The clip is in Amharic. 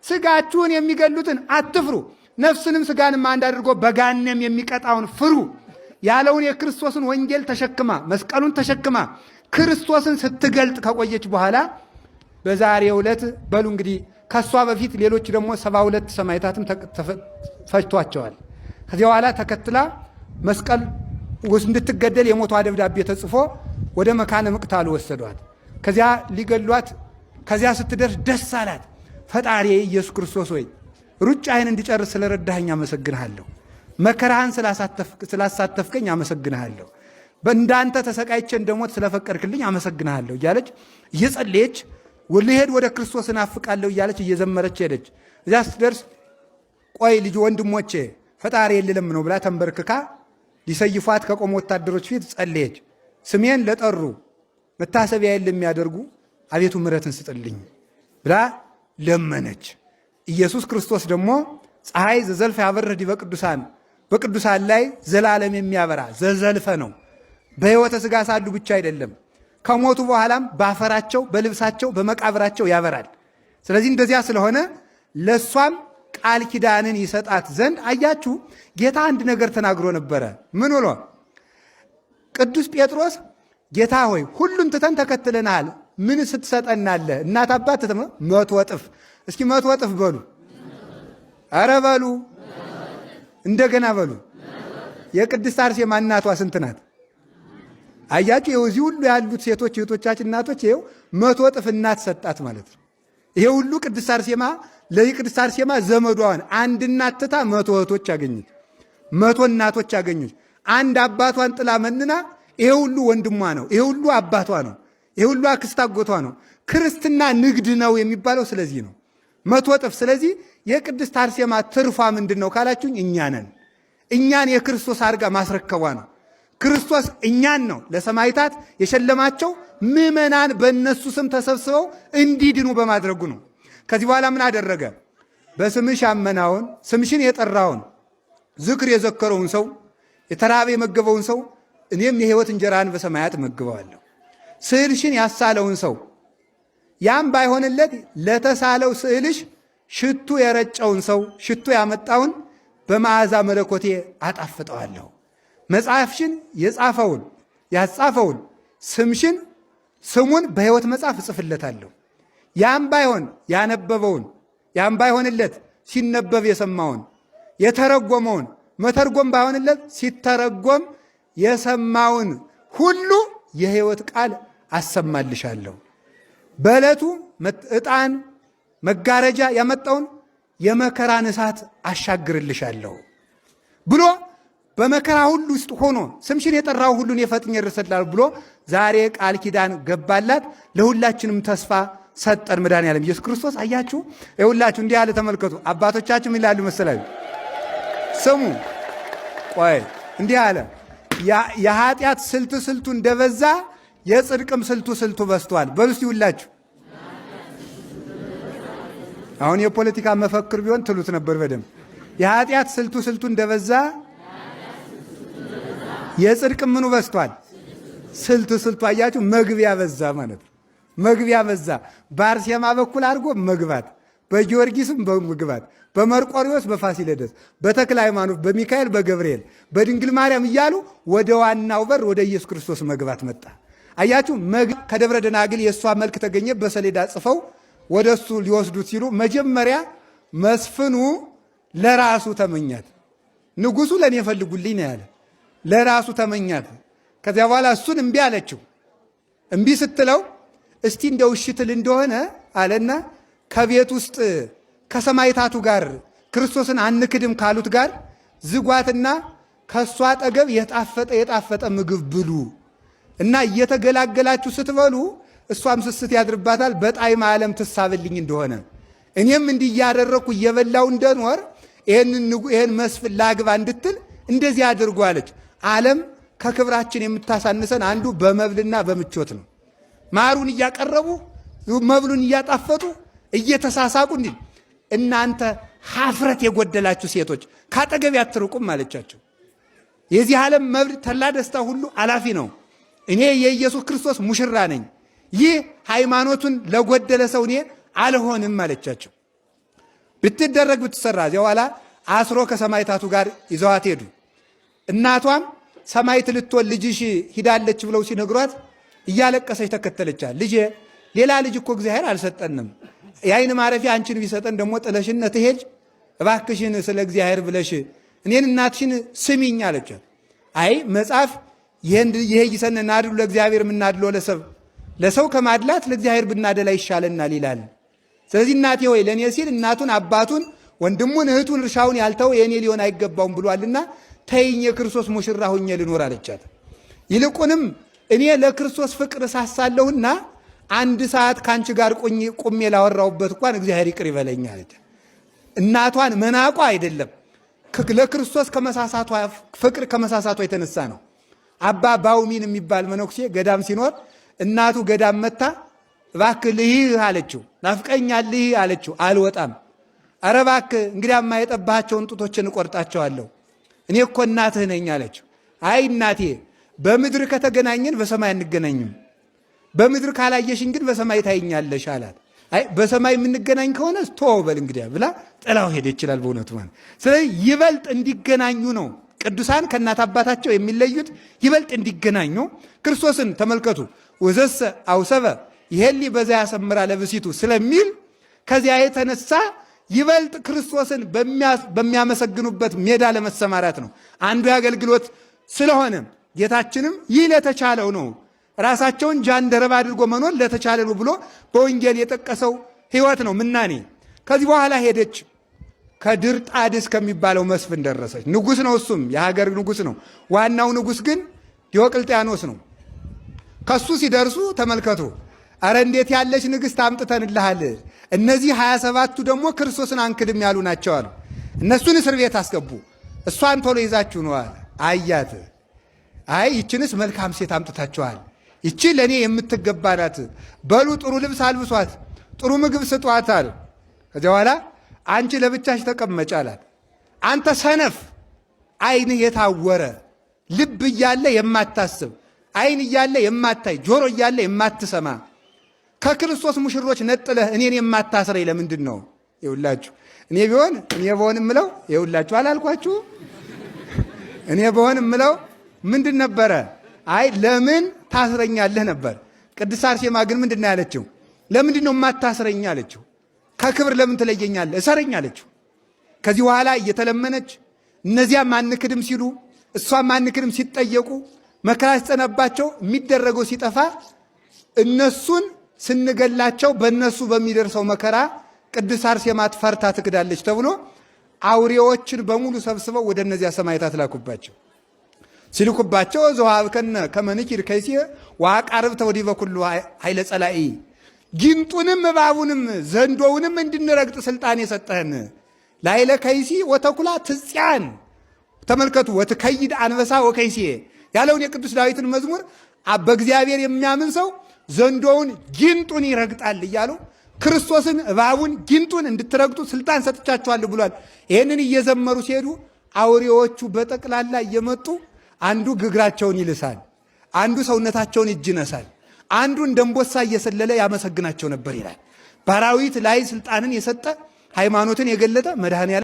ስጋችሁን የሚገሉትን አትፍሩ፣ ነፍስንም ስጋንም አንድ አድርጎ በገሃነም የሚቀጣውን ፍሩ ያለውን የክርስቶስን ወንጌል ተሸክማ፣ መስቀሉን ተሸክማ ክርስቶስን ስትገልጥ ከቆየች በኋላ በዛሬው ዕለት በሉ እንግዲህ ከእሷ በፊት ሌሎች ደግሞ 72 ሰማዕታትም ፈጅቷቸዋል። ከዚያ በኋላ ተከትላ መስቀል እንድትገደል የሞቷ ደብዳቤ ተጽፎ ወደ መካነ ምቅታሉ ወሰዷት። ከዚያ ሊገሏት ከዚያ ስትደርስ ደስ አላት። ፈጣሪ ኢየሱስ ክርስቶስ ሆይ፣ ሩጫዬን እንድጨርስ ስለረዳኸኝ አመሰግንሃለሁ። መከራህን ስላሳተፍከኝ አመሰግንሃለሁ። በእንዳንተ ተሰቃይቼ እንደሞት ስለፈቀድክልኝ አመሰግንሃለሁ እያለች እየጸለየች፣ ልሄድ ወደ ክርስቶስ እናፍቃለሁ እያለች እየዘመረች ሄደች። እዚያ ስትደርስ ቆይ ልጅ ወንድሞቼ ፈጣሪ የልለም ነው ብላ ተንበርክካ ሊሰይፏት ከቆሙ ወታደሮች ፊት ጸለየች። ስሜን ለጠሩ፣ መታሰቢያዬን ለሚያደርጉ አቤቱ ምሕረትን ስጥልኝ ብላ ለመነች። ኢየሱስ ክርስቶስ ደግሞ ፀሐይ ዘዘልፈ ያበርህ ዲበ ቅዱሳን፣ በቅዱሳን ላይ ዘላለም የሚያበራ ዘዘልፈ ነው። በሕይወተ ሥጋ ሳሉ ብቻ አይደለም፣ ከሞቱ በኋላም ባፈራቸው፣ በልብሳቸው፣ በመቃብራቸው ያበራል። ስለዚህ እንደዚያ ስለሆነ ለእሷም ቃል ኪዳንን ይሰጣት ዘንድ፣ አያችሁ፣ ጌታ አንድ ነገር ተናግሮ ነበረ። ምን ብሎ? ቅዱስ ጴጥሮስ ጌታ ሆይ፣ ሁሉን ትተን ተከትለናል፣ ምን ስትሰጠናለህ? እናት አባት 100 እጥፍ። እስኪ 100 እጥፍ በሉ። ኧረ በሉ፣ እንደገና በሉ። የቅድስት አርሴማ እናቷ ስንት ናት? አያችሁ፣ ይኸው እዚህ ሁሉ ያሉት ሴቶች እህቶቻችን እናቶች፣ ይኸው 100 እጥፍ እናት ሰጣት ማለት ነው። ይሄ ሁሉ ቅድስት አርሴማ፣ ለቅድስት አርሴማ ዘመዷን አንድ እናት ትታ 100 እህቶች አገኘች፣ 100 እናቶች አገኘች። አንድ አባቷን ጥላ መንና ይሄ ሁሉ ወንድሟ ነው፣ ይሄ ሁሉ አባቷ ነው፣ ይሄ ሁሉ አክስት አጎቷ ነው። ክርስትና ንግድ ነው የሚባለው ስለዚህ ነው። 100 እጥፍ። ስለዚህ የቅድስት አርሴማ ትርፏ ምንድን ነው ካላችሁኝ፣ እኛ ነን። እኛን የክርስቶስ አድርጋ ማስረከቧ ነው። ክርስቶስ እኛን ነው ለሰማዕታት የሸለማቸው፣ ምዕመናን በእነሱ ስም ተሰብስበው እንዲድኑ በማድረጉ ነው። ከዚህ በኋላ ምን አደረገ? በስምሽ ያመናውን፣ ስምሽን የጠራውን፣ ዝክር የዘከረውን ሰው፣ የተራበ የመገበውን ሰው እኔም የሕይወት እንጀራን በሰማያት መግበዋለሁ። ስዕልሽን ያሳለውን ሰው፣ ያም ባይሆንለት ለተሳለው ስዕልሽ ሽቱ የረጨውን ሰው፣ ሽቱ ያመጣውን በመዓዛ መለኮቴ አጣፍጠዋለሁ። መጽሐፍሽን የጻፈውን ያጻፈውን ስምሽን ስሙን በሕይወት መጽሐፍ እጽፍለታለሁ። ያም ባይሆን ያነበበውን፣ ያም ባይሆንለት ሲነበብ የሰማውን፣ የተረጎመውን፣ መተርጎም ባይሆንለት ሲተረጎም የሰማውን ሁሉ የሕይወት ቃል አሰማልሻለሁ። በዕለቱ ዕጣን መጋረጃ ያመጣውን የመከራን እሳት አሻግርልሻለሁ ብሎ፣ በመከራ ሁሉ ውስጥ ሆኖ ስምሽን የጠራው ሁሉን የፈጥኜ እደርስልሃለሁ ብሎ ዛሬ ቃል ኪዳን ገባላት። ለሁላችንም ተስፋ ሰጠን መድኃኔዓለም ኢየሱስ ክርስቶስ። አያችሁ፣ ይኸውላችሁ እንዲህ ያለ ተመልከቱ። አባቶቻችን ምን ይላሉ መሰላችሁ? ስሙ፣ ቆይ፣ እንዲህ አለ፣ የኃጢአት ስልት ስልቱ እንደበዛ የጽድቅም ስልቱ ስልቱ በዝቷል። በሉ እስቲ ሁላችሁ። አሁን የፖለቲካ መፈክር ቢሆን ትሉት ነበር በደንብ። የኃጢአት ስልቱ ስልቱ እንደበዛ የጽድቅ ምኑ በዝቷል? ስልቱ ስልቱ። አያችሁ፣ መግቢያ በዛ ማለት ነው። መግቢያ በዛ። በአርሴማ በኩል አድርጎ መግባት፣ በጊዮርጊስም በመግባት፣ በመርቆሪዎስ፣ በፋሲለደስ፣ በተክለ ሃይማኖት፣ በሚካኤል፣ በገብርኤል፣ በድንግል ማርያም እያሉ ወደ ዋናው በር ወደ ኢየሱስ ክርስቶስ መግባት መጣ። አያችሁ፣ ከደብረ ደናግል የእሷ መልክ ተገኘ። በሰሌዳ ጽፈው ወደ እሱ ሊወስዱት ሲሉ መጀመሪያ መስፍኑ ለራሱ ተመኛት። ንጉሱ ለእኔ ፈልጉልኝ ነው ያለ። ለራሱ ተመኛት። ከዚያ በኋላ እሱን እምቢ አለችው። እምቢ ስትለው እስቲ እንደው እሺ ትል እንደሆነ አለና ከቤት ውስጥ ከሰማዕታቱ ጋር፣ ክርስቶስን አንክድም ካሉት ጋር ዝጓትና ከእሷ አጠገብ የጣፈጠ የጣፈጠ ምግብ ብሉ እና እየተገላገላችሁ ስትበሉ እሷም ስስት ያድርባታል፣ በጣዕመ ዓለም ትሳብልኝ እንደሆነ፣ እኔም እንዲህ እያደረግኩ እየበላው እንደኖር ይህን መስፍን ላግባ እንድትል እንደዚህ አድርጎ አለች። ዓለም ከክብራችን የምታሳንሰን አንዱ በመብልና በምቾት ነው። ማሩን እያቀረቡ፣ መብሉን እያጣፈጡ፣ እየተሳሳቁ እንዲህ እናንተ ሀፍረት የጎደላችሁ ሴቶች ካጠገቤ አትርቁም አለቻቸው። የዚህ ዓለም መብል ተድላ ደስታ ሁሉ አላፊ ነው። እኔ የኢየሱስ ክርስቶስ ሙሽራ ነኝ። ይህ ሃይማኖቱን ለጎደለ ሰው እኔ አልሆንም አለቻቸው። ብትደረግ ብትሰራ እዚያ በኋላ አስሮ ከሰማይታቱ ጋር ይዘዋት ሄዱ። እናቷም ሰማይት ልትሆን ልጅሽ ሂዳለች ብለው ሲነግሯት እያለቀሰች ተከተለቻት። ልጄ ሌላ ልጅ እኮ እግዚአብሔር አልሰጠንም፣ የአይን ማረፊያ አንቺን ቢሰጠን ደግሞ ጥለሽን ትሄጅ፣ እባክሽን ስለ እግዚአብሔር ብለሽ እኔን እናትሽን ስሚኝ አለቻት። አይ መጽሐፍ ይሄይሰነ ናድሉ ለእግዚአብሔር የምናድሎ ለሰብ ለሰው ከማድላት ለእግዚአብሔር ብናደላ ይሻለናል ይላል። ስለዚህ እናቴ ሆይ ለእኔ ሲል እናቱን አባቱን ወንድሙን እህቱን እርሻውን ያልተው የእኔ ሊሆን አይገባውም ብሏልና ተይኝ የክርስቶስ ሙሽራ ሁኜ ልኖር አለቻት። ይልቁንም እኔ ለክርስቶስ ፍቅር እሳሳለሁና አንድ ሰዓት ከአንቺ ጋር ቁሜ ላወራሁበት እንኳን እግዚአብሔር ይቅር ይበለኝ አለቻት። እናቷን መናቋ አይደለም ለክርስቶስ ከመሳሳቷ ፍቅር ከመሳሳቷ የተነሳ ነው። አባ ባውሚን የሚባል መነኩሴ ገዳም ሲኖር እናቱ ገዳም መታ እባክህ ልይህ አለችው። ናፍቀኛል ልይህ አለችው። አልወጣም። ኧረ እባክህ እንግዲያማ የጠባሃቸውን ጡቶችን እቆርጣቸዋለሁ እኔ እኮ እናትህ ነኝ አለችው። አይ እናቴ በምድር ከተገናኘን በሰማይ አንገናኝም፣ በምድር ካላየሽኝ ግን በሰማይ ታይኛለሽ አላት። አይ በሰማይ የምንገናኝ ከሆነ ቶ በል እንግዲያ ብላ ጥላው ሄደ ይችላል። በእውነቱ ማለት ስለዚህ ይበልጥ እንዲገናኙ ነው ቅዱሳን ከእናት አባታቸው የሚለዩት ይበልጥ እንዲገናኙ ክርስቶስን ተመልከቱ። ወዘሰ አውሰበ ይሄሊ በዛ ያሰምራ ለብሲቱ ስለሚል ከዚያ የተነሳ ይበልጥ ክርስቶስን በሚያመሰግኑበት ሜዳ ለመሰማራት ነው አንዱ የአገልግሎት ስለሆነ ጌታችንም ይህ ለተቻለው ነው ራሳቸውን ጃንደረባ አድርጎ መኖር ለተቻለ ነው ብሎ በወንጌል የጠቀሰው ሕይወት ነው ምናኔ። ከዚህ በኋላ ሄደች ከድርጣድስ ከሚባለው መስፍን ደረሰች። ንጉስ ነው፣ እሱም የሀገር ንጉስ ነው። ዋናው ንጉስ ግን ዲዮቅልጥያኖስ ነው። ከሱ ሲደርሱ ተመልከቱ፣ አረ እንዴት ያለች ንግሥት አምጥተንልሃል። እነዚህ 27ቱ ደግሞ ክርስቶስን አንክድም ያሉ ናቸው አሉ። እነሱን እስር ቤት አስገቡ፣ እሷን ቶሎ ይዛችሁ ነው አለ። አያት፣ አይ ይችንስ መልካም ሴት አምጥታችኋል፣ ይቺ ለእኔ የምትገባ ናት። በሉ ጥሩ ልብስ አልብሷት፣ ጥሩ ምግብ ስጧት አሉ። ከዚያ በኋላ አንቺ ለብቻሽ ተቀመጭ አላት። አንተ ሰነፍ፣ ዓይንህ የታወረ ልብ እያለ የማታስብ ዓይን እያለ የማታይ ጆሮ እያለ የማትሰማ ከክርስቶስ ሙሽሮች ነጥለህ እኔን የማታስረኝ ለምንድን ነው? ይውላችሁ እኔ ቢሆን እኔ በሆን እምለው ይውላችሁ አላልኳችሁ? እኔ በሆን እምለው ምንድን ነበረ? አይ ለምን ታስረኛለህ ነበር። ቅድስት አርሴማ ግን ምንድን ነው ያለችው? ለምንድን ነው የማታስረኝ አለችው። ከክብር ለምን ትለየኛለህ? እሰረኝ አለችው። ከዚህ በኋላ እየተለመነች እነዚያም አንክድም ሲሉ እሷም አንክድም ሲጠየቁ መከራ ሲጸናባቸው የሚደረገው ሲጠፋ እነሱን ስንገላቸው በእነሱ በሚደርሰው መከራ ቅድስት አርሴማ ፈርታ ትክዳለች ተብሎ አውሬዎችን በሙሉ ሰብስበው ወደ እነዚያ ሰማዕታት ላኩባቸው። ሲልኩባቸው ዘወሀብከነ ከመ ንኪድ ከይሲ ወአቃርብተ ወዲበ ኩሉ ኃይለ ጸላኢ ጊንጡንም እባቡንም ዘንዶውንም እንድንረግጥ ስልጣን የሰጠህን ላይለ ከይሲ ወተኩላ ትጽያን ተመልከቱ። ወትከይድ አንበሳ ወከይሲ ያለውን የቅዱስ ዳዊትን መዝሙር በእግዚአብሔር የሚያምን ሰው ዘንዶውን ጊንጡን ይረግጣል እያሉ ክርስቶስን እባቡን ጊንጡን እንድትረግጡ ስልጣን ሰጥቻችኋለሁ ብሏል። ይህንን እየዘመሩ ሲሄዱ አውሬዎቹ በጠቅላላ እየመጡ አንዱ እግራቸውን ይልሳል፣ አንዱ ሰውነታቸውን እጅ ይነሳል፣ አንዱ እንደ እምቦሳ እየሰለለ ያመሰግናቸው ነበር ይላል። በአራዊት ላይ ስልጣንን የሰጠ ሃይማኖትን የገለጠ መድኃኔዓለም